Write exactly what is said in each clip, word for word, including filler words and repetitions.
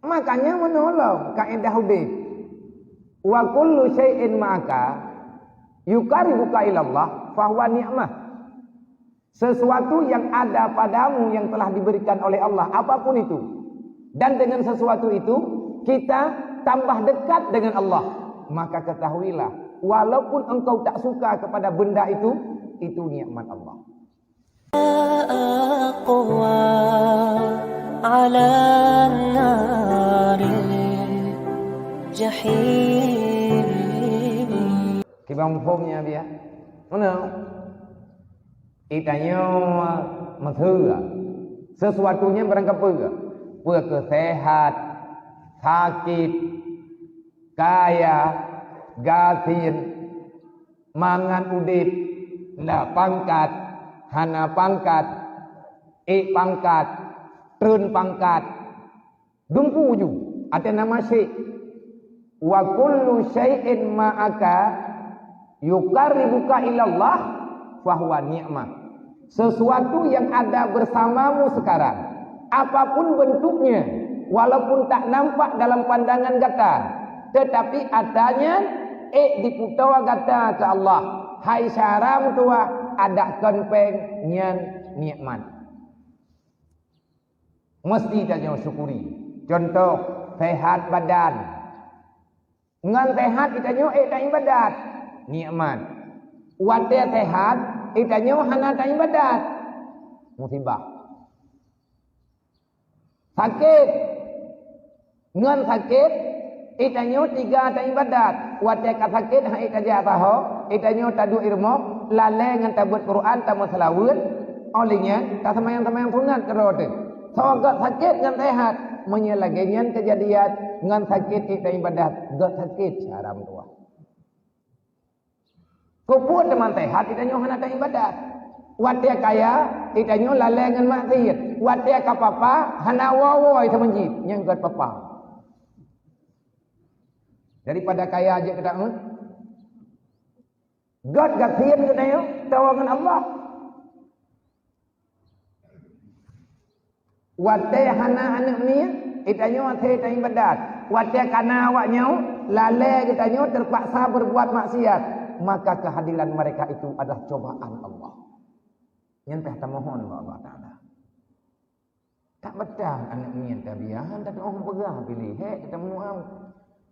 Makanya meunoe lom kaedah udeb. Wa kullu syai'in ma'aka yuqarribuka ilallah fahuwa ni'mah. Sesuatu yang ada padamu yang telah diberikan oleh Allah, apapun itu, dan dengan sesuatu itu kita tambah dekat dengan Allah, maka ketahuilah, walaupun engkau tak suka kepada benda itu, itu nikmat Allah. أقوى على النار الجحيم. Kiban muphom nyan, biya? Mana? Itanyoe meuteugah sesuatu nyan barang kapeue. Peue keuh sehat, sakét, kaya, gasien, mangat udeb, na pangkat, hana pangkat, ék pangkat, treun pangkat, dumpu ju, ateueh nama syek. Wa kullu syai'in ma'aka yuqarribuka ilallah fahuwa ni'mah. Sesuatu yang ada bersamamu sekarang, apapun bentuknya, walaupun tak nampak dalam pandangan gata, tetapi atra nyan ék diputoe gata keu Allah. Hai syara meutuwah, adak kon péng, nyan nikmat. Meusti tanyoe syukuri. Contoh, sehat badan. Ngon sehat itanyoe ék taibadat, nikmat. Watée sehat, itanyoe hana taibadat, musibah. Sakét. Ngon sakét, itanyoe teuga taibadat. Watée ka sakét, han ék tajak saho, itanyoe taduek i rumoh, lalée ngon tabeuet Quran, tameuseulaweuet, óh lheueh nyan, taseumayang-seumayang sunat keudroe teuh. Soe gét sakét ngon sehat, meunyoe lagée nyan keujadian, ngon sakét ék taibadat, gét sakét syara meutuwah. Keupeue teuma sehat itanyoe hana taibadat? Watée kaya, itanyoe lalée ngon maksiet. Watée ka papa, hana woe-woe i meuseujid, nyan gét papa. Daripada kaya jeuet keu taát, gét gasien geutanyoe tawoe ngon Allah. Watée hana aneuëk miet, itanyoe hase taibadat. Watée kana awak nyoe, lalée geutanyoe teupaksa beurbuat maksiat, maka keuhadiran mereka itu adalah cobaan Allah. Nyan payah tamohon bak Allah Taala. Tak betah aneuëk miet tabiah, han tatuoh peugah piléh, hék, tatameudoá.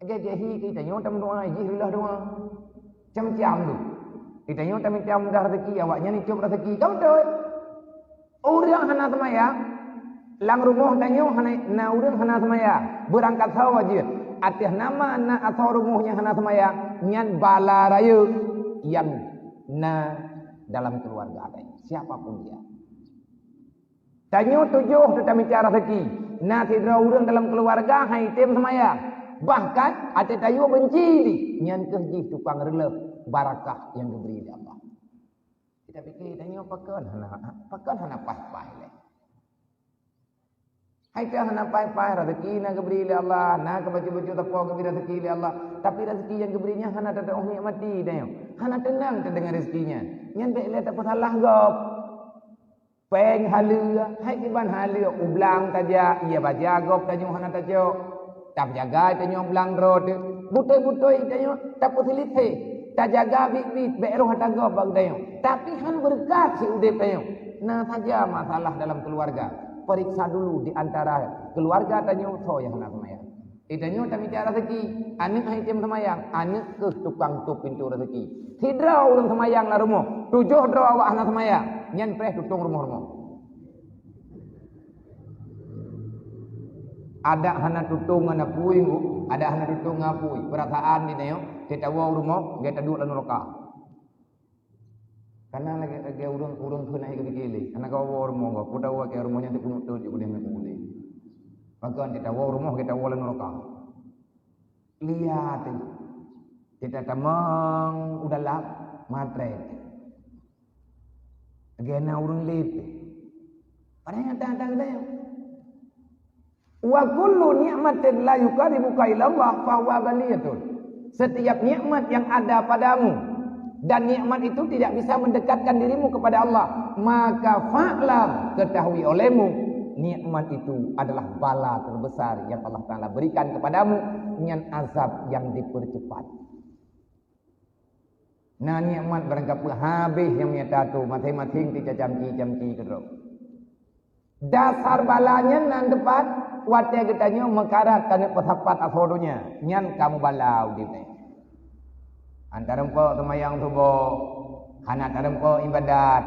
Lagée-lagée hi keu itanyoe tameudoá, jih reuloh doá. Macam-macam tu. Itanyoe tamita mudah rezeki, awaknyan icok rezeki. Ka beutôi. Ureuëng hana seumayang, lam rumoh tanyoe hana, na ureuëng hana seumayang. Beurangkat sawa jeuet. Ateueh nama na asoe rumoh nyang hana seumayang, nyan bala rayeuk nyang na dalam keuluwarga tanyoe. Siapa pun dia. Tanyoe tujoh teutamita raseuki. Na sidroe ureuëng dalam keuluwarga han item seumayang. Bahkan, até tayue beunci jih, nyan kheueh jih tukang reuleueh barakah nyang geubri lé Allah. Kita pikir, tanyoe pakon hana, pakon hana paih-paih lé. Hai ka hana paih-paih, raseuki na geubri lé Allah, na keu bacut-bacut sapo geubri raseuki lé Allah. Tapi raseuki nyang geubri nyan hana tatuoh nikmati tanyoe. Hana teunang tadeungon raseuki nyan. Nyan bék lé tapeusalah gob. Péng haleue, hai kiban haleue, u blang tajak, iya baja gob tanyoe hana tacok. Tapeujaga tanyoe blang droe teuh. Beutôi-beutôi tanyoe tapeuseuliseh, tajaga biet-biet, bék roh ata gob bak tanyoe. Tapi han beureukat si udeb tanyoe. Na saja masalah dalam keuluwarga. Peuriksa dulu di antara keuluwarga tanyoe soe nyang hana seumayang. Itanyoe tamita raseuki, aneuëk han item seumayang, aneuëk kheueh tukang tôp pintoe raseuki. Sidroe ureuëng seumayang lam rumoh, tujoh droe awak hana seumayang, nyan preh tutong rumoh-rumoh. Adak hana tutong ngon apui, Bu, adak hana tutong ngon apui. Peurasaan di tanyoe, teuh tawoe u rumoh, gét taduek lam nuraka. Kana lagée, lagée ureuëng, ureuëng kheun hana geupike lé. Hana kawoe rumoh gob, peue tawoe keu rumoh nyan teuh keuneuk teuh jeuet udeb ngon ulée. Pakon teuh tawoe rumoh, gét tawoe lam nuraka. Lihat teuh. Teuh tatamong u dalam matré. Lagée na ureuëng lé teuh. Padahai nyata-nyata geutanyoe. Wa kullu ni'matin la yuqarribuka ilallah fahuwa ghaliyatun. Setiap nikmat yang ada padamu dan nikmat itu tidak bisa mendekatkan dirimu kepada Allah, maka fa'lam, ketahui olehmu, Nikmat itu adalah bala terbesar yang Allah Taala berikan kepadamu, nyan azab yang dipercepat. Nah, nikmat barangkapeue habéh nyang meunyo tatu, maséng-maséng teucamci-camci keudroe. Dasar bala nyan nan teupat, watée geutanyoe meukarat taneuk peusapat asoe donya, nyan ka mubala udeb nyan. Hana tarumpok seumayang suboh, hana tarumpok ibadat.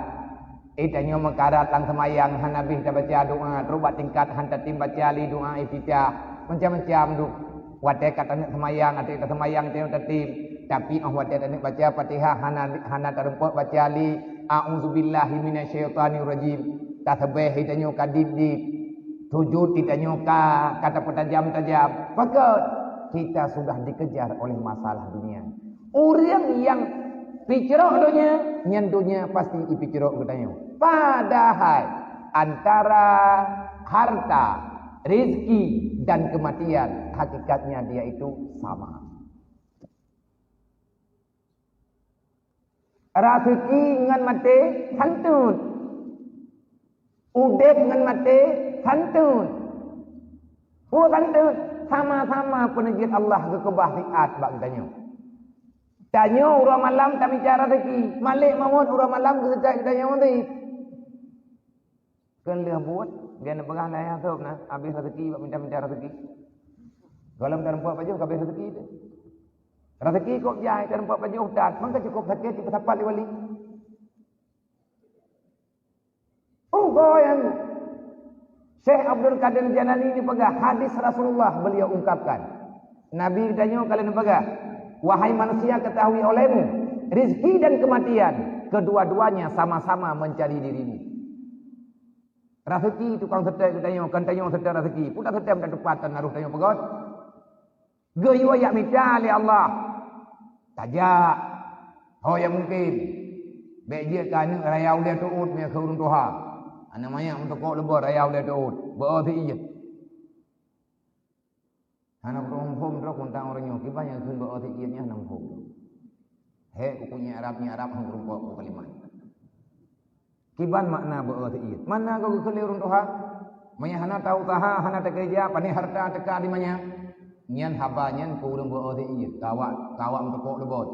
Eh, tanyoe meukarat lam seumayang, hana bih tabaca doa, trok bak tingkat han tatem baca lé doa iftitah, macam-macam tu. Watée ka taneuk seumayang, watée taseumayang tanyoe tatem, tapi óh watée taneuk baca Fatihah hana, hana tarumpok baca lé, "A'udzubillahi minasyaitonirrajim." Tasbih tanyoe ka dip-dip. Sujud tanyoe ka, ka tapeutajam-tajam. Pakon? Kita sudah dikejar oleh masalah dunia. Ureuëng nyang picrok donya, nyan donya pasti ipicrok geutanyoe. Padahai antara harta, rezeki, dan kematian, hakikatnya dia itu sama. Raseuki ngon maté hanteut. Udeb ngon maté hanteut. Peue hanteut? Sama-sama peuneujeuet Allah geukeubah siat bak geutanyoe. Tanyoe uroe malam tamita raseuki, malek mawöt uroe malam geuseutôt geutanyoe udeb. Kheun lheueh buet, geuneuk peugah lagée nyan sôb na, habéh raseuki bak mita-mita raseuki. Gohlom tarumpok pajoh ka habéh raseuki teuh. Raseuki kok jai tarumpok pajoh that, maka cukôp sakét jipeusapat lé wali. Oh, goyang. Syekh Abdul Qadir Jailani ni peugah hadis Rasulullah beliau ungkapkan. Nabi geutanyoe ka lheueh neupeugah, "Wahai manusia, ketahui olehmu, rizki dan kematian, kedua-duanya sama-sama mencari dirimu." Raseuki tukang seutôt geutanyoe, kon tanyoe seutôt raseuki. Peue taseutôt, tateupatan naroh tanyoe peugöt. Geuyue jak mita lé Allah. Tajak. Ho nyang mungken. Bék jeuet keu aneuk raya ulée teuôt meunyo keu ureuëng tuha. Aneuk manyak meuteuka leubeh raya ulée teuôt. Beu si ié. Hana kuteumuphom droe kuntang ureuëng nyoe, kiban nyang kheun beu si ié nyan hana muphom. Hék, kuku nyan Arab, nyan Arab hana kurumpok ku kalimat. Kiban makna beu si ié. Mana goe geukheun lé ureuëng tuha? Meunyo hana tausaha, hana teukeureuja, pane harta teuka dimanya? Nyan haba nyan keu ureuëng beu si ié, kawak, kawak meuteuka leubeh.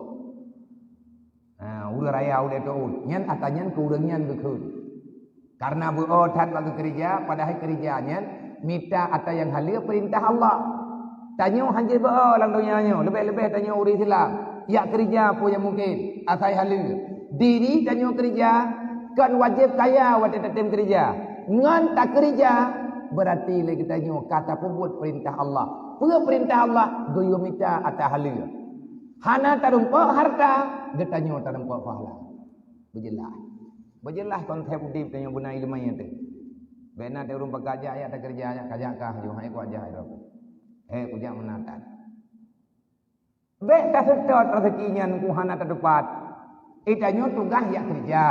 Ha, ureuëng raya ulée teuôt. Nyan ata nyan keu ureuëng nyan geukheun. Karena beu that bak geukeureuja, padahai keureuja nyan mita ata nyang haleue peurintah Allah. Tanyoe hanjeuet beu lam donya nyoe, leubeh-leubeh tanyoe ureuëng Islam. Jak keureuja peue nyang mungken, asai haleue. Diri tanyoe keureuja, kon wajéb kaya watée tatem keureuja. Ngon takeureuja, beurati lé geutanyoe ka tapeubuet peurintah Allah. Peue peurintah Allah? Geuyue mita ata haleue. Hana tarumpok harta, geutanyoe tarumpok pahala. Beujeulaih. Beujeulaih konsep udeb tanyoe beuna ileumèe teuh. Bék na teuh ureuëng pakat jak, jak takeureuja, jak kajak kah ju, hai kuat jak droe. Hé, kujak meunan that. Bék taseutôt raseuki nyan ku hana tatupat. Itanyoe tugaih jak keureuja.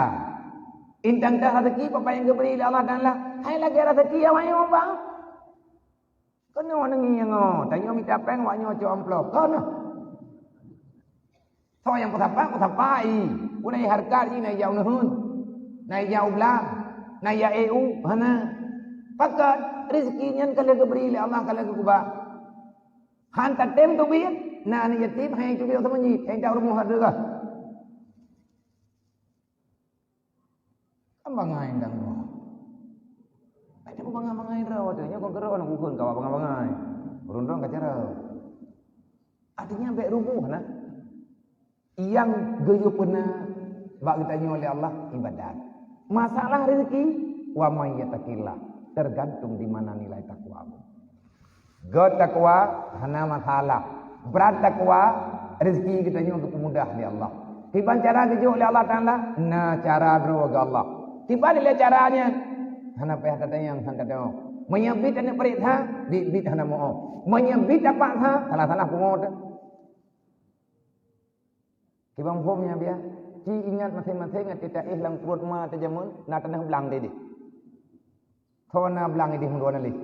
Intang that raseuki Bapak nyang geubri lé Allah Taala, hai lagée raseuki awaknyoe bang. Keunoe neungieng-ngieng, tanyoe mita péng, awaknyoe cok amplop. Keunoe. Soe nyang peusapat, peusapat, i. Puna i hareukat jih na ija u neuheun, na ija u blang, na ija ék u, hana. Pakat, rezeki nyan ka lheueh geubri lé Allah, ka lheueh geukeubah. Han tatem teubiet, na aneuk yatim, han teubiet u teumanyit, han tarumoh atra gah. Kan bangai ndang dua. Ada bangai-bangai droe tu, nyoe kon keureuh aneuk bukon kawa bangai-bangai. Ureueng droe ka cara. Artinya bék rugoh lah. Nyang geuyue peuna bak geutanyoe lé Allah ibadat. Masalah rezeki, wa may yattaqillah, tergantung di mana nilai takwamu. Göt takwa hana masalah. Brat takwa, rezeki geutanyoe geupeumudah lé Allah. Kiban cara geujok lé Allah Taala, na cara droe geuh Allah. Kiban lé cara nyan, hana payah tatanyong, hana tatanyong. Meunyoe bit aneuk parit ha, bit-bit hana moh. Meunyoe bit tapak ha, salah-salah pungo teuh. Kiban phom nyan biasa. Ci ingat maséng-maséng ngon teuka éh lam pruet ma teuh jameun na tanoh blang di deh. Tho na blang ideh meudua na leh.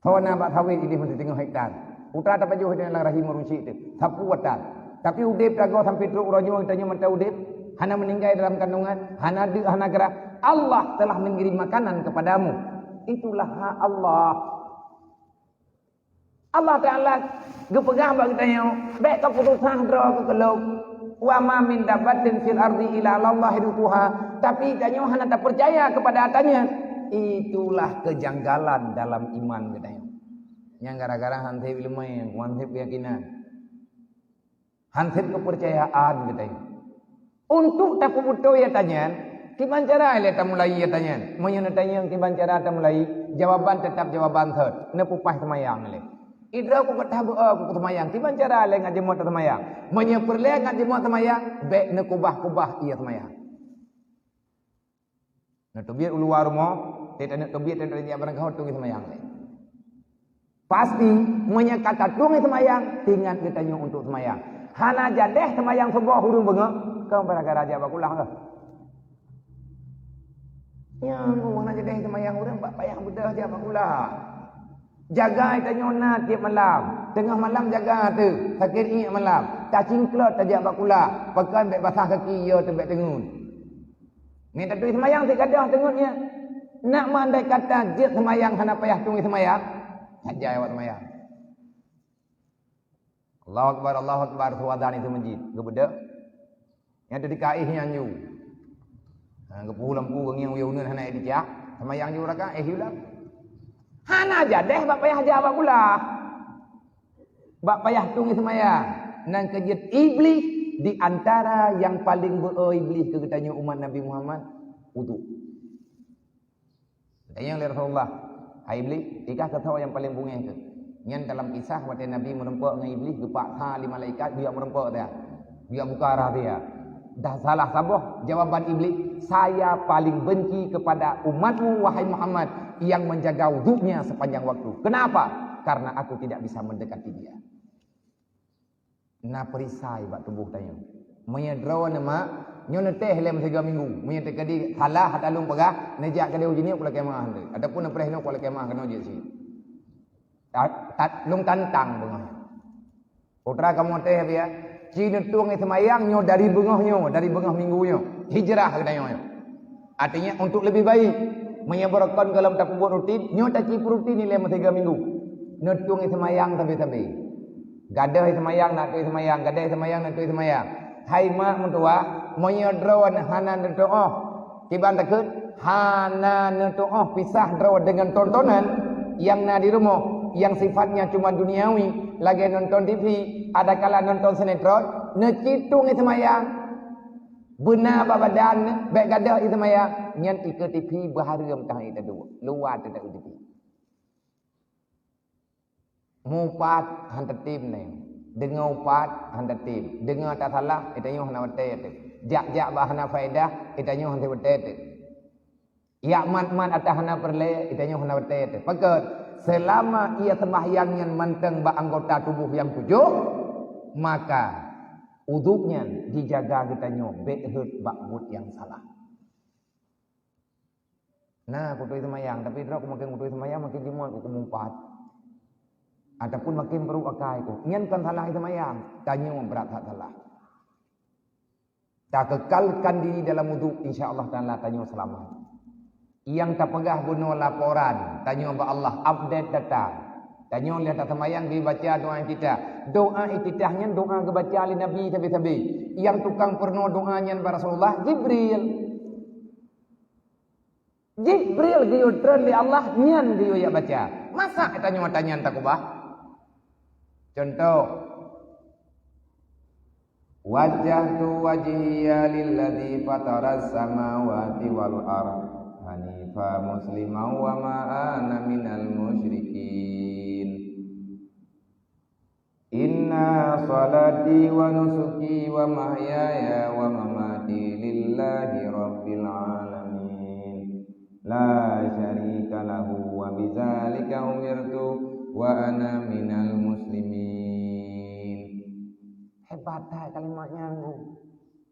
Tho na bak sawét ideh meudua teungoh hektar. Uta tapajoh ideh lam rahim ureueng syik teuh. Sapeue atan. Tapi udeb tagoe sampai trok uroe nyoe tanyoe mantong udeb. Hana meuninggai dalam kandungan. Hana deuk, hana grah. Allah telah mengirim makanan kepadamu. Itulah hak Allah. Allah Ta'ala geupeugah bak geutanyoe, "Bék kaputusah droe keu keulôn. Wa ma min dabbatin fil ardi illa 'alallahi rizquha." Tapi tanyoe hana tapeucaya kepada ata nyan. Itulah kejanggalan dalam iman geutanyoe. Nyang gara-gara han sép ileumèe, han sép keuyakinan. Han sép keupeurcayaan geutanyoe. Untuk tapeubeutôi ata nyan, kiban cara lé tamulai ata nyan. Meunyoe neutanyong kiban cara tamulai, jawaban teutap jawaban thot, neupeupah seumayang lé. Idroe ku ka tabu-, eh, ku seumayang, kiban cara lé ngat jeuet taseumayang. Meunyoe peureulèe ngat jeuet seumayang, bék neukubah-kubah ie seumayang. Neuteubiet u luwa rumoh, teuh taneuk teubiet, teuh taneuk jak barangkaho, tueng seumayang lé. Pasti, meunyoe ka tatueng seumayang, teuingat geutanyoe untuk seumayang. Hana jadeh seumayang suboh ureueng beungoh, kon gara-gara jak bak kulah kah? Nyan, hana jadeh seumayang ureueng, bak payah beudôh jak bak kulah. Jaga tanyoe na tiep malam. Teungoh malam jaga teuh, sakét iék malam. Tacingklot tajak bak kulah, pakon bék basah kaki, yo teuh bék teungeut. Nyan tatueng seumayang sigoe teungeut nyan. Nak meuandai kata jeuet seumayang hana payah tueng seumayang, saja awak seumayang. Allahu Akbar, Allahu Akbar, suadhan itu masjid. Geubeudôh. Nyang teuh dikaih nyan ju. Ha, geupeue lampu geungieng uyeuh uneuen hana ék dicak. Seumayang ju rakaat, éh, ulang. Hana jadeh bak payah jak bak kulah. Bak payah tueng seumayang. Nyan keuh jeuet Iblih di antara nyang paleng beu-o Iblih keu geutanyoe umat Nabi Muhammad, udhu. Tanyong lé Rasulullah, "Hai Iblih, i kah keusoe nyang paleng beungéh keuh?" Nyan dalam kisah watèe Nabi meurumpok ngon Iblih, geupaksa lé malaikat geujak meurumpok teuh. Geujak buka rahsia. Dah salah saboh jawaban Iblih, "Saya paling benci kepada umatmu, wahai Muhammad, yang menjaga wuduknya sepanjang waktu. Kenapa? Karena aku tidak bisa mendekati dia." Na perisai bak tuboh tanyoe. Meunyoe droeneuh mak, nyoe neutéh lé meusigoe minggu. Meunyoe teukeudi salah ata lôn peugah, neujak keudéh u Jeunieb ku lakèe meu'ah lé. Ataupun neupreh nyoe ku lakèe meu'ah keunoe jeuet sit. Ta-, ta-, lôn tantang beungoh nyoe. Putra kamoe téh, Abiya, ci neutueng seumayang nyoe dari beungoh nyoe, dari beungoh minggu nyoe. Hijrah geutanyoe nyoe. Artinya, untuk lebih baik, meunyoe beureukan gohlom tapeubuet rutin, nyoe taci peurutin ilèe meusigoe minggu. Neutueng seumayang sabe-sabe. Gadôh seumayang, na tueng seumayang, gadôh seumayang, na tueng seumayang. Hai mak meutuwah, meunyoe droeneuh hana neutuoh, kiban takheun, hana neutuoh pisah droe deungon tontonan nyang na di rumoh, nyang sifatnya cuma duniawi, lagèe nonton T V, adakala nonton sinetron, neuci tueng seumayang. Beuna bak badan, bèk gadôh ie seumayang, nyan ikeue T V beuhareuem teuh ie taduek, luwa teuh ie T V. Mupat han tatem nyan, deungoe upat han tatem, deungoe ata salah, geutanyoe hana watèe teuh. Jak-jak bak hana faedah, geutanyoe hana watèe teuh. Jak mat-mat ata hana peureulèe, geutanyoe hana watèe teuh. Pakon? Seulama ie seumbahyang nyan mantong bak anggota tuboh nyang tujoh, maka udhu nyan jijaga geutanyoe bèk rhot bak buet nyang salah. Na kutueng seumayang, tapi droe ku maken kutueng seumayang maken jimeuet ku keu mupat. Ataupun maken brôk akai ku. Nyan kon salah ie seumayang, tanyoe brat that salah. Takeukalkan diri dalam udhu, insya Allah Taala tanyoe seulamat. Nyang tapeugah bunoe laporan, tanyoe bak Allah update data. Tanyoe lheuh taseumayang geubaca doa iftitah. Doa iftitah nyan doa geubaca lé Nabi sabe-sabe. Nyang tukang peurunoe doa nyan bak Rasulullah, Jibril. Jibril geuyue treun lé Allah, nyan geuyue jak baca. Masa tanyoe ata nyan takubah? Cuntoh, "Wajjahtu wajhiya lilladzi fataras samawati wal ardh hanifa musliman wa ma ana minal musyrikin." Inna salati wa nusuki wa mahyaya wa mamati lillahi rabbil alamin. La syarika lahu wa bidzalika umirtu wa ana minal muslimin. Hebat that kalimat nyan, Bu.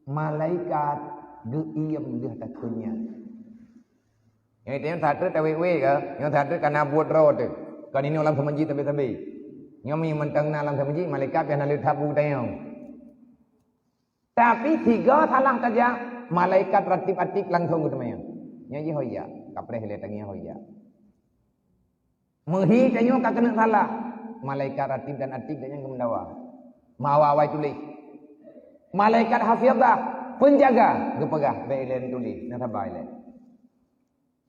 Malaikat geuiem lheuh takheun nyan. Nyoe teuh nyoe that treuk tawét-wét ka, nyoe that treuk ka na buet droe teuh. Kon inoe lam seumeujid sabe-sabe. Nyoe meunyoe mantong na lam seumeujid, malaikat pih hana lé that bu geutanyoe. Tapi sigoe salah tajak, malaikat ratib atid langsong geuteumanyong. Nyoe jih ho ijak, kapreh lé tangieng ho ijak. Meuhi tanyoe ka keuneuk salah. Malaikat Ratib dan Atid gobnyan geumeudawa. Meuawai-awai tuléh. Malaikat Hafizah, penjaga, geupeugah, "Bèk ilèe tuléh, na saba ilèe."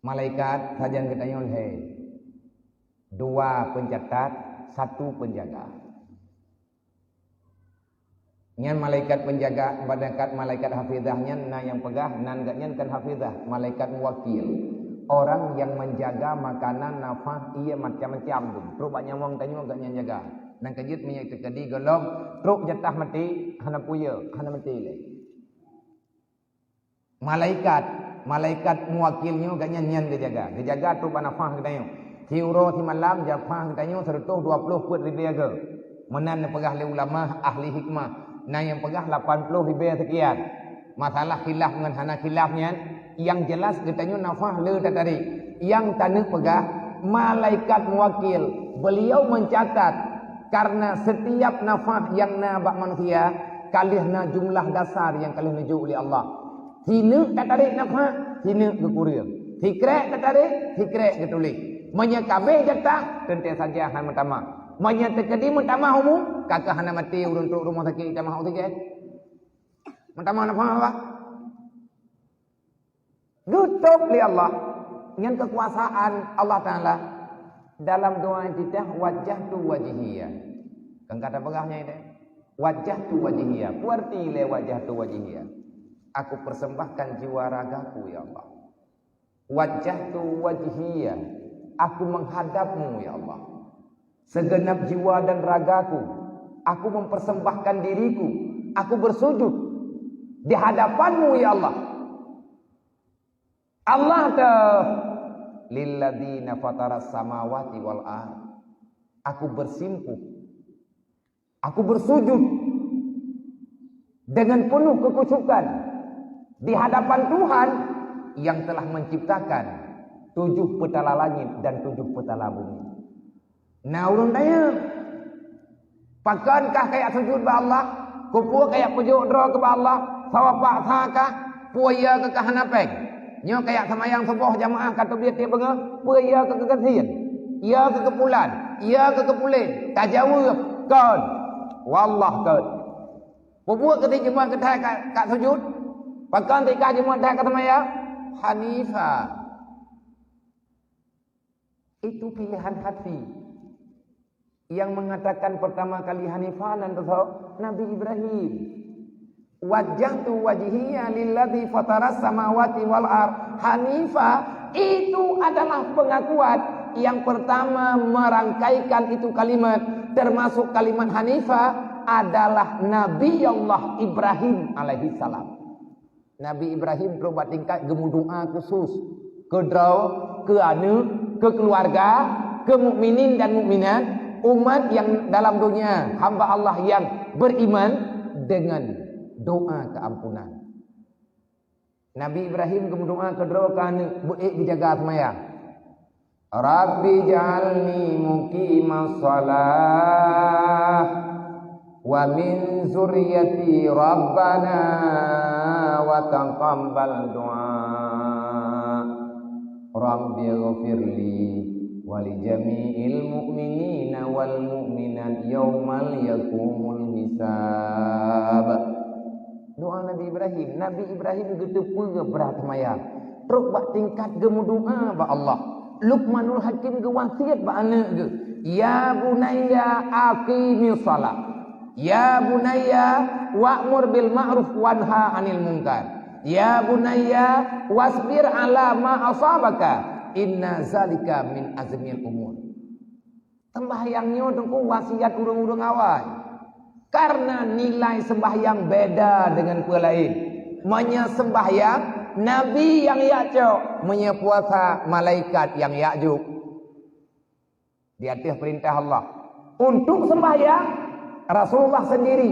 Malaikat sajan geutanyoe lhèe. Dua pencatat, satu penjaga. Nyan malaikat penjaga, malaikat, malaikat hafizah nyan na nyang peugah, nan gobnyan kon hafizah, malaikat muwakil. Orang yang menjaga makanan, nafah, ie macam-macam tu. Trok bak nyawöng tanyoe gobnyan jaga. Nan keujeuet meunyoe teukeudi gohlom, trok jatah maté, hana peue, hana maté lé. Malaikat, malaikat muwakil nyoe gobnyan nyan geujaga. Geujaga trok bak nafah geutanyoe. Siuroe simalam, nafah geutanyoe seratus dua puluh peuet ribèe go. Meunan neupeugah lé ulama ahli hikmah. Na nyang peugah lapan puluh ribèe seukian. Masalah khilaf ngon hana khilaf nyan, nyang jelas geutanyoe nafah le tatarék. Nyang taneuk peugah, malaikat muwakil, beliau mencatat karena setiap nafah nyang na bak manusia, ka lheueh na jumlah dasar nyang ka lheueh neujok lé Allah. Sineuk tatarék nafah, sineuk geukureueng. Sikrek tatarék, sikrek geutuléh. Meunyoe ka abéh jatah, teuntèe saja hana meutamah. Meunyoe teukeudi meutamah umu, ka keuh hana maté ureueng trok rumoh sakét tamah oksigen. Meutamah nafah apa? Geutôb lé Allah. Nyan keukuasaan Allah Taala. Dalam doa iftitah, "Wajjahtu wajhiya." Kan ka tapeugah nyan tadi. "Wajjahtu wajhiya." Peue arti lé "Wajjahtu wajhiya"? Aku persembahkan jiwa ragaku, ya Allah. "Wajjahtu wajhiya." Aku menghadap-Mu, ya Allah. Segenap jiwa dan ragaku, aku mempersembahkan diriku. Aku bersujud di hadapan-Mu, ya Allah. Allah ta, "Lilladzina fataras samawati wal ard." Aku bersimpuh. Aku bersujud dengan penuh kekhusyukan di hadapan Tuhan yang telah menciptakan tujuh petala langit dan tujuh petala bumi. Na ureueng tanya, "Pakon kah kajak sujud bak Allah? Keupeue kajak peujok droe keu bak Allah? Sawa paksa kah? Peue ya keu kah hana péng?" Nyoe kajak seumayang suboh jamaah ka teubiet tiep beungoh, peue ya keu keugasien? Ya keu keupulan? Ya keu keupulen? Tajaweueb, "Kon. Wallah kon." Peue buet keu jeuet jeumaat keuthai ka, ka sujud? Pakon tikah jeumaat keuthai ka seumayang? Hanifa. Itu pilihan hati. Yang mengatakan pertama kali Hanifah nan teuh Nabi Ibrahim. "Wajjahtu wajhiya lilladzi fataras samawati wal ard hanifa." Itu adalah pengakuan yang pertama merangkaikan itu kalimat, termasuk kalimat Hanifah adalah Nabi Allah Ibrahim alaihissalam. Nabi Ibrahim trok bak tingkat geumeudoa khusus keu droe, keu aneuk, keu keuluwarga, keu mukminin dan mukminat, umat nyang dalam donya, hamba Allah nyang beriman dengan doa keampunan. Nabi Ibrahim geumeudoa keu droe, keu aneuk, beu ék geujaga seumayang. "Rabbi ja'alni muqimas shalah wa min zurriyyati rabbana wa taqabbal du'a. Rabbi ghfirli wa li jami'il mu'minina wal mu'minat yaumal yaqumul hisab." Doa Nabi Ibrahim. Nabi Ibrahim geuteupeue brat maya. Trok bak tingkat geumeudoa bak Allah. Luqmanul Hakim geuwasiet bak aneuk geuh, "Ya bunayya aqimis shalah. Ya bunayya wa'mur bil ma'ruf wanha 'anil munkar. Ya bunayya wasbir 'ala ma asabaka. Inna zalika min azmil umur." Sembahyang nyoe teungku wasiat ureuëng-ureuëng awai. Karena nilai sembahyang beda dengan peue laén. Meunyoe sembahyang, Nabi nyang jak cok, meunyoe puasa, malaikat nyang jak jok. Di ateueh perintah Allah. Untuk sembahyang, Rasulullah sendiri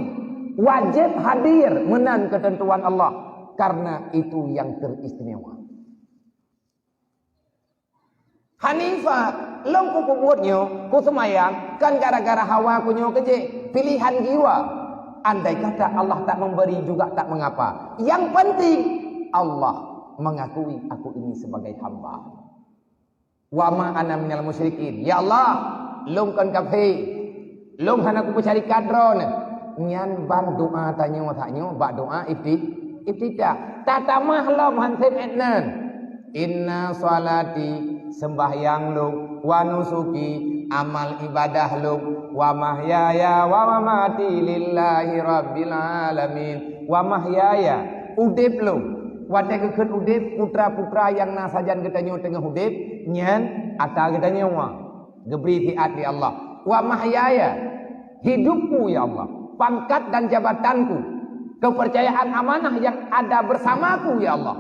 wajib hadir meunan ketentuan Allah, karena itu yang teristimewa. Hanifah, lôn kupeubuet nyoe, kuseumayang, kan gara-gara hawa ku nyoe keujeh, pilihan jiwa. Andai kata Allah tak memberi juga tak mengapa. Yang penting, Allah mengakui aku ini sebagai hamba. Wa ma ana minal musyrikin. Ya Allah, lôn kon kafé. Lôn hana kupeusyarikat Droeneuh. Nyan ban doa tanyoe saat nyoe bak doa ifti-, iftitah. Tatamah lom han sép étnan. Inna shalati, seumbahyang lôn, wa nusuki, amal ibadah lôn, wa mahyaya wa mamati lillahi rabbil alamin. Wa mahyaya, udép lôn. Watée geukheun udép, putra-putra nyang na sajan geutanyoe teungoh udép, nyan ata geutanyoe. Geubri siat lé Allah. Wa mahyaya, hidupku ya Allah, pangkat dan jabatanku, kepercayaan amanah yang ada bersamaku ya Allah.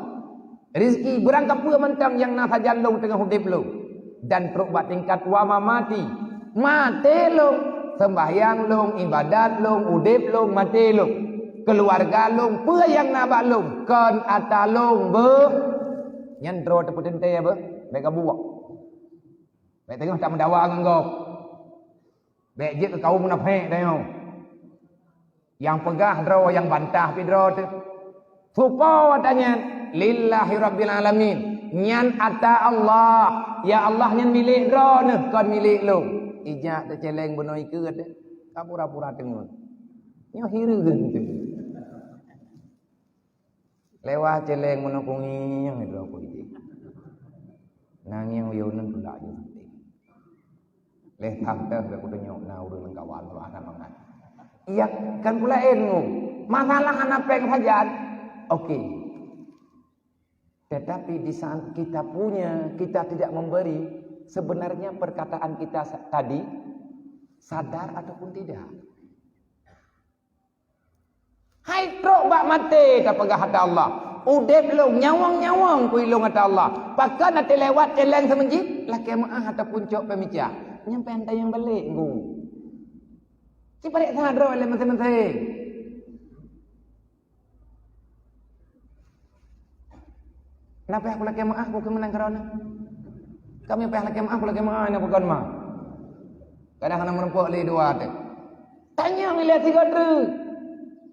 Rizki beurangkapeue mantong nyang na sajan lôn teungoh udép lôn. Dan trok bak tingkat wa mamati. Maté lôn, seumbahyang lôn, ibadat lôn, udép lôn, maté lôn. Keuluwarga lôn, peue nyang na bak lôn, kon ata lôn beuh. Nyan droe teupeuteuntée beuh, bék gabuek. Bék teungoh tameudawa ngon gob. Bék jeuet keu kawöm munafék tanyoe. Nyang peugah droe, nyang bantah pih droe teuh. Soe po ata nyan? Lillahi rabbil alamin. Nyan ata Allah. Ya Allah nyan milék droeneuh, kon milék lôn. Ijak teuh céléng bunoe ikeue teuh. Ka pura-pura teungeut. Nyoe hireuen teuh. Lewat céléng meunoe kungieng droe ku idéh. Nangieng uyueun tulak jih. Lé tham teuh lé kutunyok na ureueng lam kawan lôn hana mangat. Iya, kan pula ilmu. Masalah hana péng sajan. Oke. Tetapi di saat kita punya, kita tidak memberi, sebenarnya perkataan kita sa-, tadi sadar ataupun tidak. Hai trok bak maté tapeugah ata Allah. Udép lôn, nyawöng-nyawöng kui lôn ata Allah. Pakon até lewat céléng seumeujid, lakée meuáh ataupun cok peumica. Nyan pih han tanyong balek, Guru. Ci paréksa droe lé maséng-maséng. Na payah kulakée meuáh, ku keumeunang keudroe na. Kami payah lakée meuáh, kulakée meuáh, na pakon ma. Kadang hana meureumpok lé dua teuh. Tanyong ilée sigoe treuk.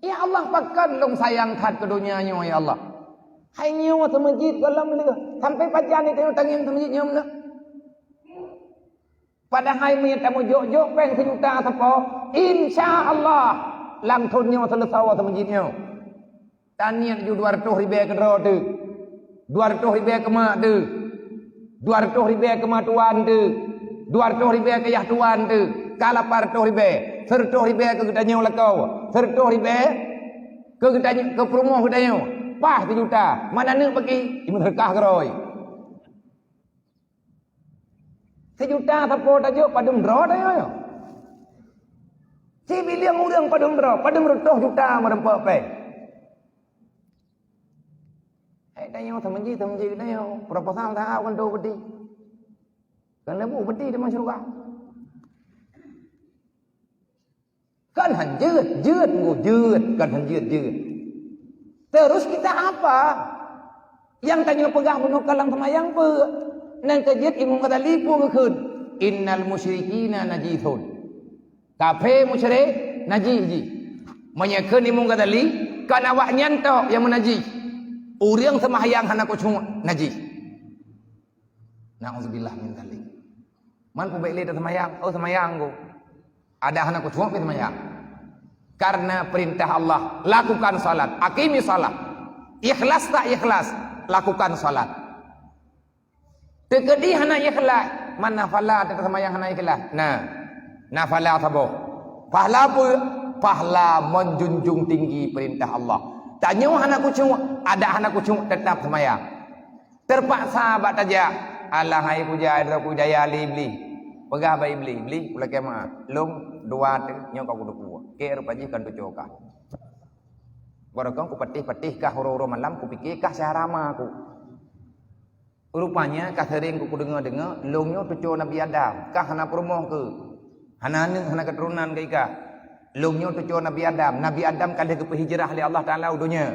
Ya Allah, pakon lôn sayang that keu donya nyoe, ya Allah. Hai nyoe seumeujid gohlom lheueh. Sampai pajan tangieng seumeujid nyoe meunan. Padahai meunyoe tameujok-jok péng sijuta sapo, insya Allah lam thon nyoe seuleusoe seumeujid nyoe. Taniet ju dua reutôh ribée keudroe teuh, dua reutôh ribée keumak teuh, dua reutôh ribée keumak tuwan teuh, dua reutôh ribée keu yah tuwan teuh, ka lapan reutôh ribée, seureutôh ribée keu geutanyoe lakoe, seureutôh ribée keu geutanyoe, keu peurumoh geutanyoe, paih sijuta, meunan neuk paki, jimeuseudeukah keudroe. Sijuta sapo tajok padum droe tanyoe nyoe. Sibileung ureueng padum droe, padum reutôh juta meureumpok péng. Hai tanyoe seumeujid, seumeujid tanyoe, proposal taau kan tu beudih. Kan leubeh beudih teuma syeuruga. Kan han jeuet, jeuet, ngu, jeuet, kan han jeuet, jeuet. Terus kita apa? Nyang tanyoe peugah bunoe ka lam seumayang peue? Nyang ka jeuet Imam Ghazali peue geukheun? "Innal musyrikina najisun." Kafé musyrik najis jih. Meunyoe kheun Imam Ghazali, kan awaknyan tok nyang meunajis. Ureueng seumahyang hana khusyuk najis. Na'udzubillah min dzalik. Man peubék lé taseumayang, oh seumayang ku. Adak hana khusyuk pih seumayang. Karena perintah Allah, lakukan salat, aqimi salat. Ikhlas tak ikhlas, lakukan salat. Teukeudi hana ikhlas, man nafala taseumayang hana ikhlas. Nah, nafala saboh. Pahala apa? Pahala menjunjung tinggi perintah Allah. Tanyoe hana khusyuk, adak hana khusyuk, tetap seumayang. Teupaksa bak tajak, alah hai kujai droe kujaya lé Iblih. Peugah bak Iblih, "Iblih, kulakée meuáh, lôn dua teuh nyoe ka kuteupue. Keu rupa jih kan tucoe kah. Barokon kupatéh-patéh kah uroe-uroe malam, kupike kah syahara ma ku. Rupanya ka seuring ku kudeungoe-deungoe, lôn nyoe tucoe Nabi Adam, kah hana peurumoh keu, hana aneuk, hana keuturonan keu ikah." Lôn nyoe tucoe Nabi Adam. Nabi Adam ka lheueh geupeuhijrah lé Allah Taala u donya.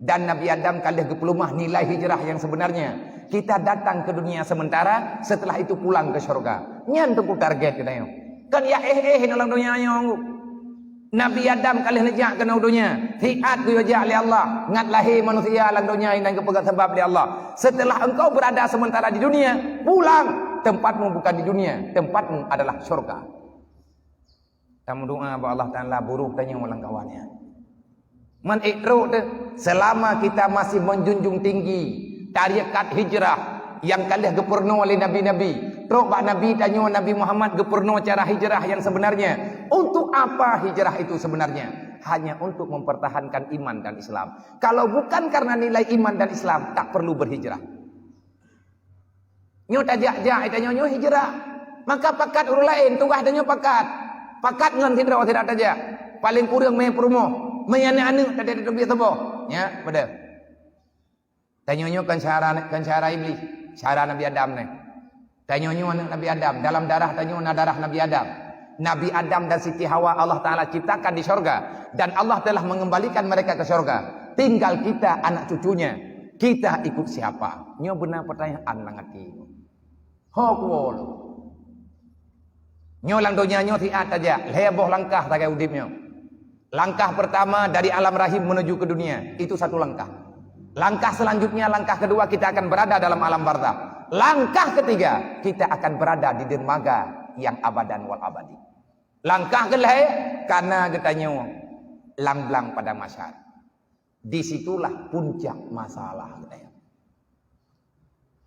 Dan Nabi Adam ka lheueh geupeulumah nilai hijrah yang sebenarnya. Kita datang ke dunia sementara, setelah itu pulang ke syurga. Nyan teungku target geutanyoe. Kan ya éh-éh inoe lam donya nyoe. Nabi Adam ka lheueh neujak keunoe donya, siat geuyue jak lé Allah, ngat lahé manusia lam donya inan geupeugah sabab lé Allah. Setelah engkau berada sementara di dunia, pulang, tempatmu bukan di dunia, tempatmu adalah syurga. Tameudoa bak Allah Taala, burôh tanyoe lam kawan nyan. Man ék trok teuh, selama kita masih menjunjung tinggi tarekat hijrah nyang ka lheueh geupeurunoe lé nabi-nabi, trok bak Nabi tanyoe Nabi Muhammad geupeurunoe cara hijrah yang sebenarnya. Untuk apa hijrah itu sebenarnya? Hanya untuk mempertahankan iman dan Islam. Kalau bukan karena nilai iman dan Islam, tak perlu berhijrah. Nyoe tajak-jak, tanyoe nyoe hijrah. Maka pakat ureuëng laén, tugaih tanyoe pakat. Pakat ngon sidroe sira tajak. Paléng kureueng mé peurumoh, mé aneuk-aneuk tadi teubiet saboh. Nya, pada. Tanyoe nyoe kan syara, kan syara Iblis, syara Nabi Adam nyoe. Tanyoe nyoe aneuk Nabi Adam, dalam darah tanyoe na darah Nabi Adam. Nabi Adam dan Siti Hawa Allah Taala ciptakan di syurga dan Allah telah mengembalikan mereka ke syurga. Tinggal kita anak cucunya. Kita ikut siapa? Nyoe beuna pertanyaan lam até. Ho kuwoe lôn. Nyoe lam donya nyoe siat tajak, lhée boh langkah sagai udeb nyoe. Langkah pertama dari alam rahim menuju ke dunia, itu satu langkah. Langkah selanjutnya, langkah kedua kita akan berada dalam alam barzakh. Langkah ketiga, kita akan berada di dermaga yang abadan wal abadi. Langkah keulhée, kana geutanyoe lam blang padang mahsyar. Di situlah puncak masalah geutanyoe.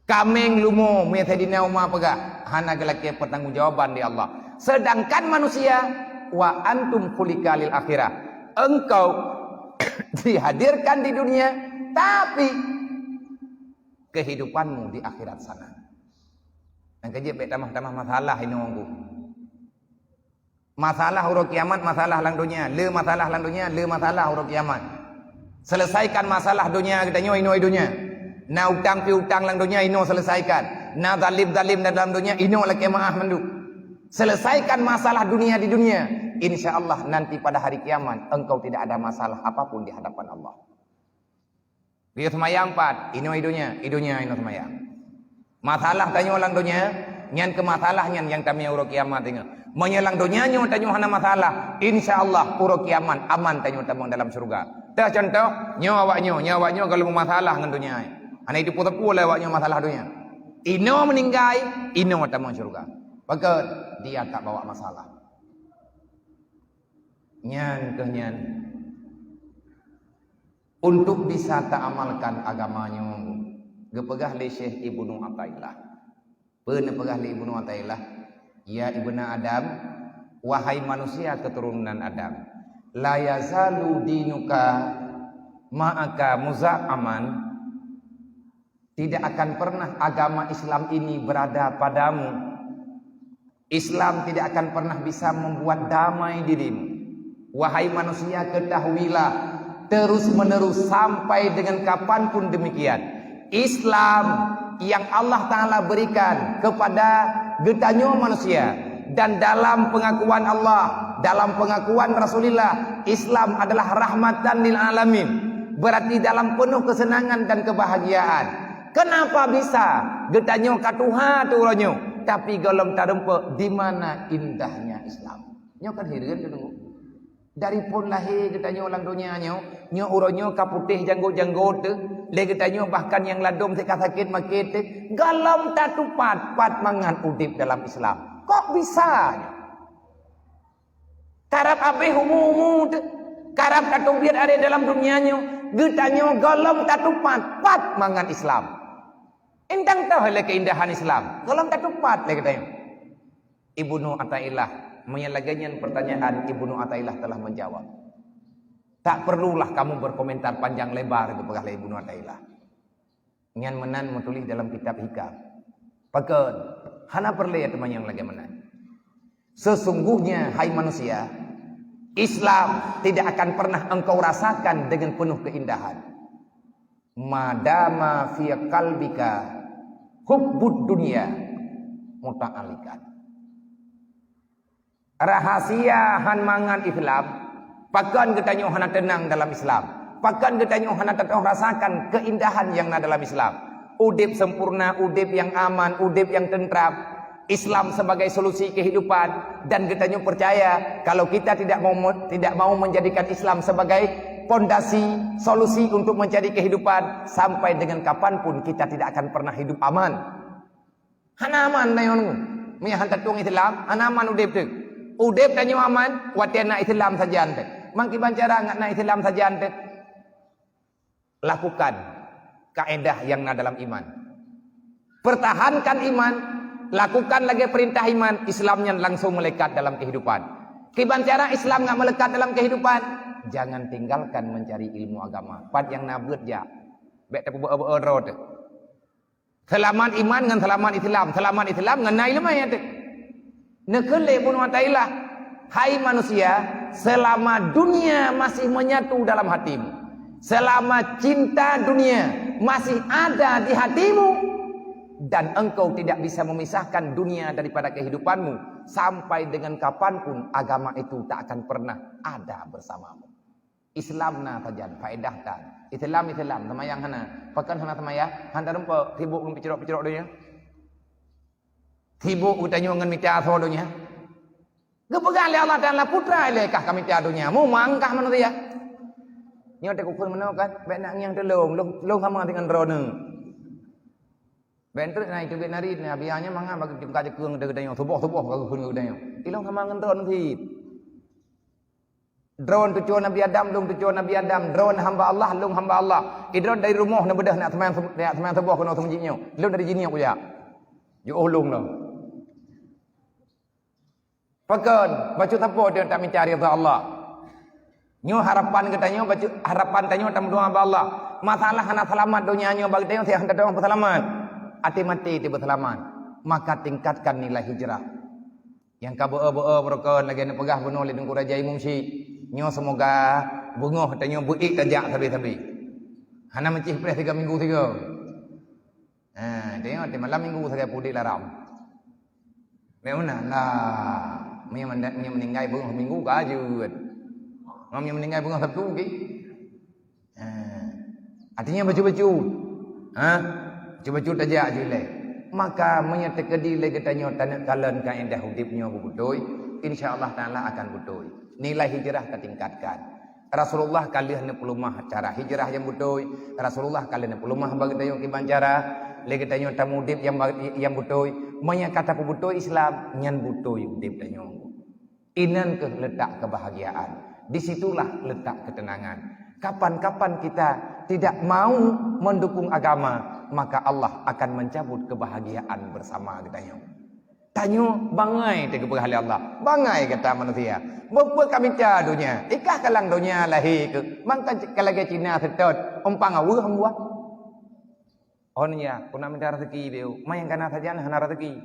Kaméng lumo, meu Saidina Umar peugah, hana geulakée pertanggungjawaban di Allah. Sedangkan manusia, "Wa antum khuliqa lil akhirah." Engkau dihadirkan di dunia, tapi kehidupanmu di akhirat sana. Nyang keujeuet bék tamah-tamah masalah inoe. Masalah uroe kiamat, masalah lam donya, le masalah lam donya, le masalah uroe kiamat. Selesaikan masalah donya geutanyoe inoe donya. Na utang piutang lam donya inoe selesaikan. Na zalim-zalim dalam donya inoe lakée meu'ah mandum. Selesaikan masalah dunia di dunia. Insya Allah nanti pada hari kiamat engkau tidak ada masalah apapun di hadapan Allah. Geuyue seumayang pat, inoe i donya, i donya inoe seumayang. Masalah tanyoe lam donya, nyan keu masalah nyan nyang tamé uroe kiamat ingat. Meunyoe lam donya nyoe tanyoe hana masalah, insya Allah uroe kiamat aman tanyoe tamong dalam syurga. Teuh contoh, nyoe awak nyoe, nyoe awak nyoe gohlom masalah ngon donya. Hana itu pue-pue lé awak nyoe masalah donya. Inoe meuninggai, inoe tamong syurga. Pakon dia tak bawa masalah. Nyan keuh nyan. Untuk bisa taamalkan agama nyoe, geupeugah lé Syekh Ibnu Athaillah. Peue neupeugah lé Ibnu Athaillah? Ya ibna Adam, wahai manusia keturunan Adam, la yazalu dinuka ma'aka muza'aman, tidak akan pernah agama Islam ini berada padamu. Islam tidak akan pernah bisa membuat damai dirimu. Wahai manusia, ketahuilah, terus-menerus sampai dengan kapanpun demikian, Islam yang Allah Taala berikan kepada geutanyoe manusia, dan dalam pengakuan Allah, dalam pengakuan Rasulullah, Islam adalah rahmatan lil alamin. Berarti dalam penuh kesenangan dan kebahagiaan. Kenapa bisa geutanyoe ka tuha teuh uroe nyoe, tapi gohlom tareumpok di mana indahnya Islam? Nyoe kan hireuen teuh deungoe. Dari phon lahé geutanyoe lam donya nyoe, nyoe uroe nyoe ka putéh janggot-janggot teuh, lé geutanyoe bahkan nyang ladôm sit ka sakét maké teuh, gohlom tatupat pat mangat udeb dalam Islam. Kok bisa nyoe? Karab habéh umu-umu teuh, karab tatubiet aré dalam dunia nyoe, geutanyoe gohlom tatupat pat mangat Islam. Indang toh lé keindahan Islam, gohlom tatupat lé geutanyoe. Ibnu Athaillah, meunyoe lagée nyan pertanyaan, Ibnu Athaillah telah menjawab. Tak perlulah kamu berkomentar panjang lebar, geupeugah lé Ibnu Athaillah. Nyan meunan meutuléh dalam kitab Hikam. Pakon, hana peureulée teumanyong lagée meunan. Sesungguhnya, hai manusia, Islam tidak akan pernah engkau rasakan dengan penuh keindahan. Madama fi qalbika hubbud dunya muta'alliqan. Rahasia han mangat Islam, pakon geutanyoe hana teunang dalam Islam? Pakon geutanyoe hana tatoh rasakan keindahan nyang na dalam Islam? Udeb sempurna, udeb nyang aman, udeb nyang teuntram. Islam sebagai solusi kehidupan, dan geutanyoe percaya kalau kita tidak mau tidak mau menjadikan Islam sebagai pondasi solusi untuk mencari kehidupan, sampai dengan kapanpun kita tidak akan pernah hidup aman. Hana aman tanyoe nyoe. Meunyo han tatueng Islam, hana aman udeb teuh. Udeb tanyoe aman watée na Islam sajan teuh. Mangkiban cara ngat na Islam sajan teuh? Lakukan kaedah yang na dalam iman. Pertahankan iman, lakukan lagée perintah iman, Islam nyan langsung melekat dalam kehidupan. Kiban cara Islam ngat melekat dalam kehidupan? Jangan tinggalkan mencari ilmu agama. Pat nyang na beuet jak. Bék tapeubeue-beue droe teuh. Seulamat iman ngon seulamat Islam, seulamat Islam ngon na ileumèe teuh. Neukheun lé Ibnu Athaillah, "Hai manusia, selama dunia masih menyatu dalam hatimu, selama cinta dunia masih ada di hatimu, dan engkau tidak bisa memisahkan dunia daripada kehidupanmu, sampai dengan kapanpun agama itu tak akan pernah ada bersamamu." Islam na sajan, faedah tan. Islam, Islam, seumayang hana. Pakon hana seumayang? Han tarumpok, sibok ngon peucrok-peucrok donya. Sibok geutanyoe ngon mita asoe donya. Geupeugah lé Allah Taala, "Putra ilée kah kamita donya, mumang kah manusia." Nyoe teukukheun meunoe kan, bék nak ngieng teuh lôn, lôn, lôn sama deungon droeneuh. Bék treuk na itu bék narit na, biasanya mangat bagi jeuem ka jeukeung geutanyoe, suboh-suboh ka geukheun geutanyoe. Ilôn sama ngon droeneuh cit. Droeneuh cucoe Nabi Adam, lôn cucoe Nabi Adam. Droeneuh hamba Allah, lôn hamba Allah. Idroeneuh dari rumoh neubeudôh nak seumayang, nak seumayang suboh keunoe seumeujid nyoe. Lôn dari jinie kujak. Jiôh lôn lom. Pakon, bacut sapo teuh tak mita ridha Allah. Nyoe harapan geutanyoe, bacut harapan tanyoe tameudoa bak Allah. Masalah hana seulamat donya nyoe bak geutanyoe, siat hana teupeue seulamat. Até maté teuh beuseulamat. Maka tingkatkan nilai hijrah. Nyang ka beu-e-beu-e beureukan lagée neupeugah bunoe lé Teungku Raja Imum Syik, nyoe seumoga beungoh tanyoe beu-ék tajak sabe-sabe. Hana meucih preh tiga minggu sigoe. Ha, tanyoe di malam minggu sagai pudek laram. Memang lah, meunyoe menda-, meunyoe meuninggai beungoh minggu ka jeuet. Meunyoe meuninggai beungoh Sabtu, okey. Ha. Artinya bacut-bacut. Ha? Bacut-bacut tajak ju ilée. Maka meunyoe teukeudi lé geutanyoe taneuk kalon kaedah udeb nyoe beubeutôi, insya Allah Taala akan beutôi. Nilai hijrah tatingkatkan. Rasulullah ka lheueh neupeuleumah cara hijrah nyang beutôi. Rasulullah ka lheueh neupeuleumah bak geutanyoe kiban cara lé geutanyoe tamudeb nyang ba-, nyang beutôi. Meunyoe ka tapeubeutôi Islam, nyan beutôi udeb tanyoe. Inan keuh letak kebahagiaan. Di situlah letak ketenangan. Kapan-kapan kita tidak mau mendukung agama, maka Allah akan mencabut kebahagiaan bersama geutanyoe. Tanyoe bangai teuh geupeugah lé Allah. Bangai gata manusia. Beupeue ka mita donya. Ikah kalang donya lahé keuh. Mangka ka lagée Cina seutôt, umpang aweueh buah. Hon ya, keuneuk mita raseuki beu. Manyang kana sajan hana raseuki.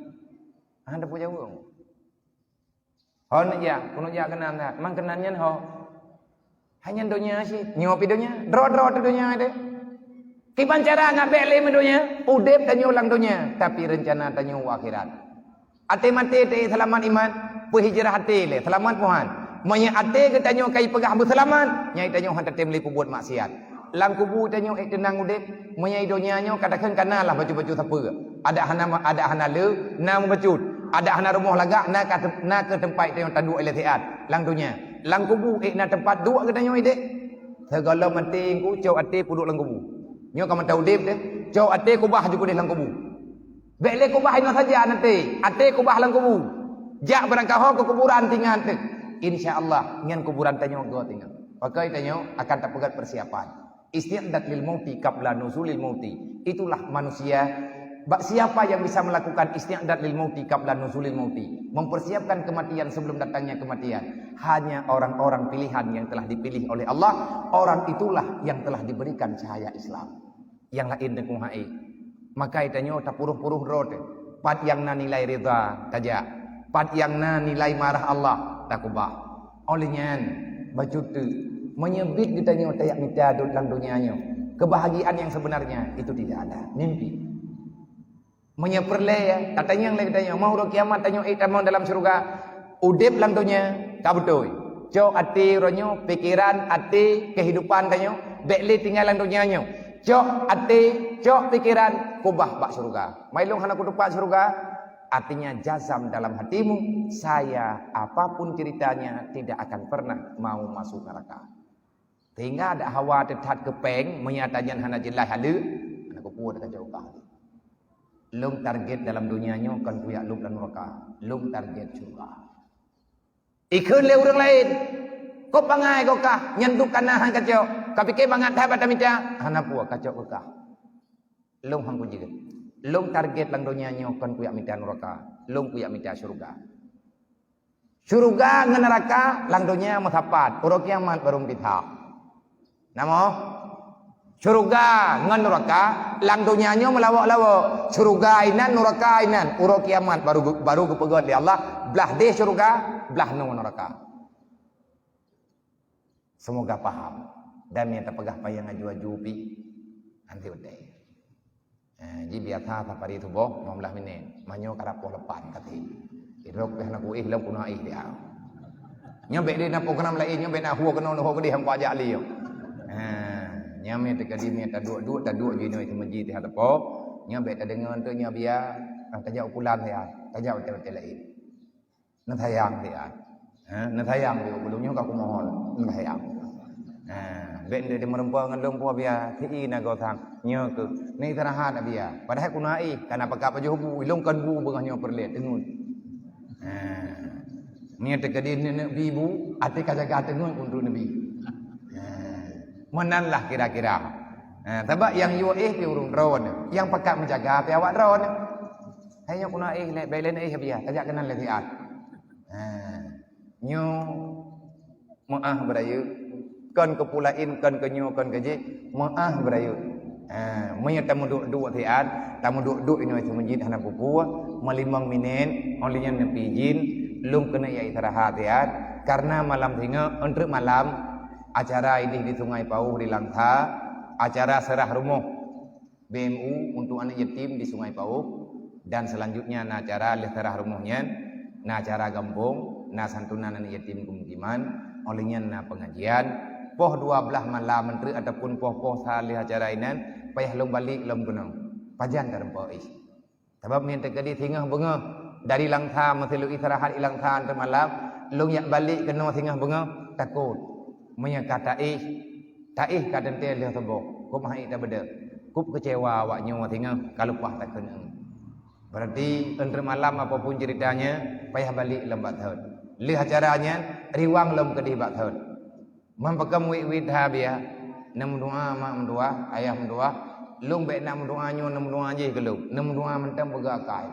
Hana peujaweueng. Hon jak, keuneuk jak keunan that. Mang keunan nyan ho. Hanya donya cit. Nyoe pi donya. Droe-droe teuh donya teuh. Kiban cara ngat bék lé meudonya. Udeb tanyoe lam donya, tapi reuncana tanyoe u akhirat. Até maté teuh seulamat iman, peuhijrah até lé, seulamat Tuhan. Meunyoe até geutanyoe ka ipeugah beuseulamat, nyan tanyoe han tatem lé peubuet maksiat. Lam kubu tanyoe ék teunang udeb, meunyoe donya nyoe ka takheun kana lah bacut-bacut sapeue. Adak hana ma-, adak hana le, na meubacut. Adak hana rumoh lagak, na ka tem-, na keu teumpat tanyoe taduek ilée siat. Lam donya, lam kubu ék na teumpat duek geutanyoe ideh. Sigohlom até ku cok até peuduek lam kubu. Nyoe ka mata udeb teuh, cok até kubah ju keudeh lam kubu. Bék lé kubah inoe saja até, até kubah lam kubu. Jak beurangkaho keu kuburan tingat teuh. Insya Allah, nyan kuburan tanyoe goe tingat. Pakon tanyoe akan tapeugét persiapan. Isti'dad lil mauti qabla nuzulil mauti. Itulah manusia. Bak siapa yang bisa melakukan isti'dad lil mauti qabla nuzulil mauti? Mempersiapkan kematian sebelum datangnya kematian. Hanya orang-orang pilihan yang telah dipilih oleh Allah. Orang itulah yang telah diberikan cahaya Islam. Nyang laén teungku hai. Maka tanyoe tapuruh-puruh droe teuh. Pat nyang na nilai ridha tajak. Pat nyang na nilai marah Allah takubah. Óh lheueh nyan, bacut teuk, meunyoe biet geutanyoe tajak mita dot lam donya nyoe, kebahagiaan yang sebenarnya itu tidak ada. Mimpi. Meunyoe peureulée, tatanyong lé geutanyoe, ma uroe kiamat tanyoe ék tamong dalam syeuruga? Udeb lam donya ka beutôi. Cok até uroe nyoe, pikeran, até, keuhidupan tanyoe, bék lé tinggai lam donya nyoe. Cok até, cok pikeran, kubah bak syeuruga. Mai lôn hana kutupat syeuruga. Artinya jazam dalam hatimu, saya apapun ceritanya tidak akan pernah mau masuk neraka. Sehingga ada hawa teuthat keu péng, meunyo ata nyan hana jeulaih haleue, hana kupeue teuka jauh kah. Lôn target dalam dunia nyoe kon kuyak lôn lam neraka. Lôn target syurga. Ikheun lé ureuëng laén, "Kok bangai kok kah? Nyan duek kana han kacok. Kapike bangat that bak tamita?" "Hana peue, kacok kok kah. Lôn han kujeuet. Lôn target lam donya nyoe kon kuyak mita nuraka. Lôn kuyak mita syeuruga." Syeuruga ngon nuraka lam donya meusapat, uroe kiamat barô meupisah. Namoh? Syeuruga ngon nuraka lam donya nyoe meulawok-lawok. Syeuruga inan, nuraka inan. Uroe kiamat barô, barô geupeugét lé Allah, blah deh syeuruga, blah noe nuraka. Semoga paham. Dan nyang tapeugah panyang aju-aju pi, nanti utai. Eh, ji biasa safari tuboh lima belas minit. Manyo karap poh lapan kati. Idrok pih na kuih lom kuna ih dia. Nyoe bek dia na program lain, nyoe bek na hua kena hua gede hampa ajak li. Ha, nyame tadi mi taduek-duek, taduek ji noi semeji teuhad tepo. Nyoe bek tadeungo tu nyoe biar, ah, tajak ukulan dia, tajak hotel-hotel lain. Neusayang dia. Ha, neusayang dia ulôn nyoe ka kumohon, neusayang. Ha, bek dia meureumpok ngon lôn puah biar, ti na gosang. Nyoe keuh, ni istirahat biar. Padahai kuna ih, kana pakai baju bu, ilong kan bu beungah nyoe perlet, teungun. Ha. Nyoe teuka di nenek bi bu, até ka jaga teungun untuk nebi. Ha. Meunan lah kira-kira. Ha, sabab nyang yue éh pi ureuëng droe, nyang pakat meujaga pi awak droe. Hai nyoe kuna éh, lé, bèk lé éh biya, tajak keunan lé siat. Ha, nyoe meuáh beurayeuk, kon keu peue laén, kon keu nyoe, kon keu jih, meuáh beurayeuk. Ha, meunyoe tameuduek-duek siat, tameuduek-duek inoe seumeujid hana peue-peue, meulimong minét, óh lheueh nyan neupi jin, lôn keuneuk jak istirahat siat, karena malam singoh, eunteuk malam, acara idéh di Sungai Pauh di Langsa, acara seurah rumoh B M U untuk aneuk yatim di Sungai Pauh, dan selanjutnya na acara lheueh seurah rumoh nyan, na acara gampông, na santunan aneuk yatim keumukiman, óh lheueh nyan na pengajian, poh dua blaih malam eunteuk ataupun poh-poh sa lheueh acara inan, payah lôn balek lom keunoe. Pajan tareumpok ih. Sabab nyan teukeudi singoh beungoh dari Langsa, meusiluk istirahat i Langsa eunteuk malam, lôn jak balek keunoe singoh beungoh, takot. Meunyoe ka taéh, taéh ka teuntée lheueh suboh, kop hai tabeudôh, kop keucewa awak nyoe singoh ka leupah takeuneuk. Berarti eunteuk malam apapun ceritanya, payah balek lom bak thon. Lheueh acara nyan, riwang lom keudeh bak thon. Meupakem wit-wit ha biya, neumeudoa mak meudoa, ayah meudoa, lôn bèk na meudoa nyoe, neumeudoa jih keu lôn, neumeudoa mantong peugah akai.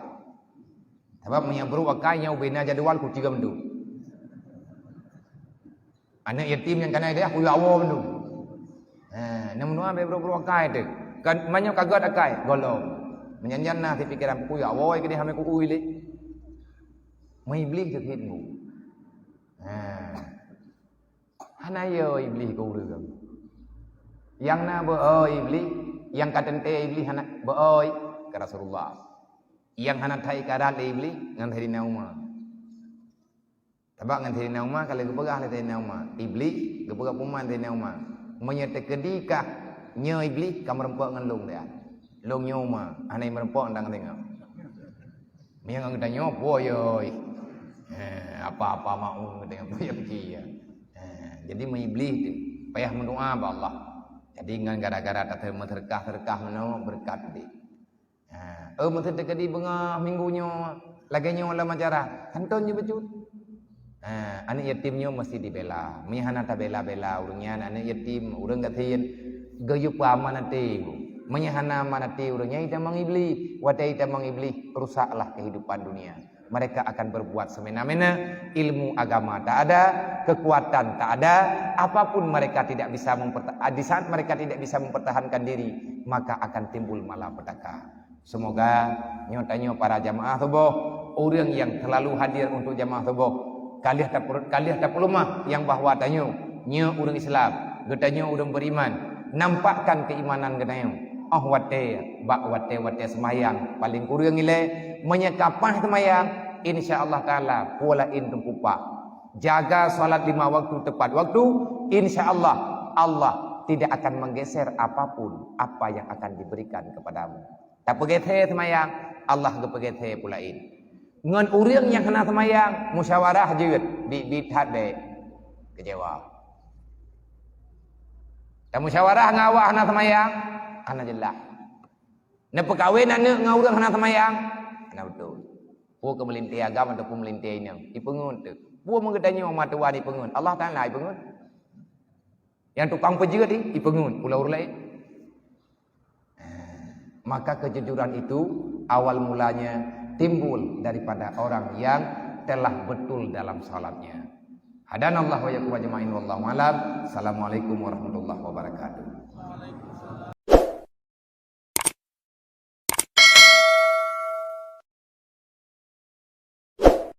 Sabab meunyoe brok akai nyoe ubena jadwal kuci gam tu. Aneuk yatim nyang kana ideh kuyak awoe mandum. Ha, neumeudoa bèk brok-brok akai teuh. Kan meunyoe ka gèt akai, gohlom. Meunyan-nyan na sipikeran kuyak awoe keudeh hana kuui lé. Meuiblih keu khidmu. Ha. Hana yo Iblih keu ureuëng. Nyang na beu-oi Iblih, nyang ka teuntée Iblih hana beu-oi keu Rasulullah. Nyang hana that-ikat lé Iblih ngon Saidina Umar. Sabab ngon Saidina Umar ka lheueh geupeugah lé Saidina Umar, Iblih geupeugah peue man Saidina Umar, "Meunyoe teukeudi kah nyoe Iblih ka meureumpok ngon lôn dah." Lôn nyoe ma, hana meureumpok ndang tengok. Meunyoe ngon geutanyoe, boyoi. Eh, apa-apa maun geutanyoe, boyoi pike. Eh, jadi meuiblih tu, payah meudoa bak Allah. Jadi ngon gara-gara tateumeuseudekah-seudekah meunoe, beureukat udeb. Eh, oh, meuseudekah di beungoh minggu nyoe, lagèe nyoe lam acara, hantom jeuet bacut. Ha, aneuk yatim nyoe meusti dibela. Meunyo hana tabela-bela ureuëng nyan, aneuk yatim, ureuëng gasien, geuyue peuamanati. Meunyo hana amanati ureuëng nyan, itamong Iblih. Watèe itamong Iblih, rusaklah kehidupan dunia. Mereka akan berbuat semena-mena, ilmu agama tak ada, kekuatan tak ada, apapun mereka tidak bisa memperta-, di saat mereka tidak bisa mempertahankan diri, maka akan timbul malapetaka. Semoga nyoe tanyoe para jamaah suboh, ureuëng nyang selalu hadir untuk jamaah suboh, ka lheueh tapeu-, ka lheueh tapeuleumah nyang bahwa tanyoe, nyoe ureuëng Islam, geutanyoe ureuëng beriman, nampakkan keimanan geutanyoe. Óh watèe, bak watèe-watèe seumayang, paleng kureueng ilèe, meunyoe ka paih seumayang, insya Allah Taala, peue laén teupeu paih. Jaga salat lima waktu tepat waktu, insya Allah, Allah tidak akan menggeser apapun apa yang akan diberikan kepadamu. Tapeugét thèe seumayang, Allah geupeugét thèe peue laén. Ngon ureuëng nyang hana seumayang, musyawarah jeuet, biet-biet that bék, keucewa. Tamusyawarah ngon awak hana seumayang, hana jeulaih. Neupeukawen aneuëk ngon ureuëng hana seumayang, hana beutôi. Peue keu meulintée agam ataupun meulintée inong, ipeungeut teuk. Peue meugeutanyoe ma tuan ipeungeut, Allah Taala ipeungeut. Nyang tukang peujeuet ipeungeut, ulah ureuëng laén. Maka kejujuran itu awal mulanya timbul daripada orang yang telah betul dalam salatnya. Hadanallahu wa iyyakum ajma'in, wallahu a'lam. Assalamualaikum warahmatullahi wabarakatuh.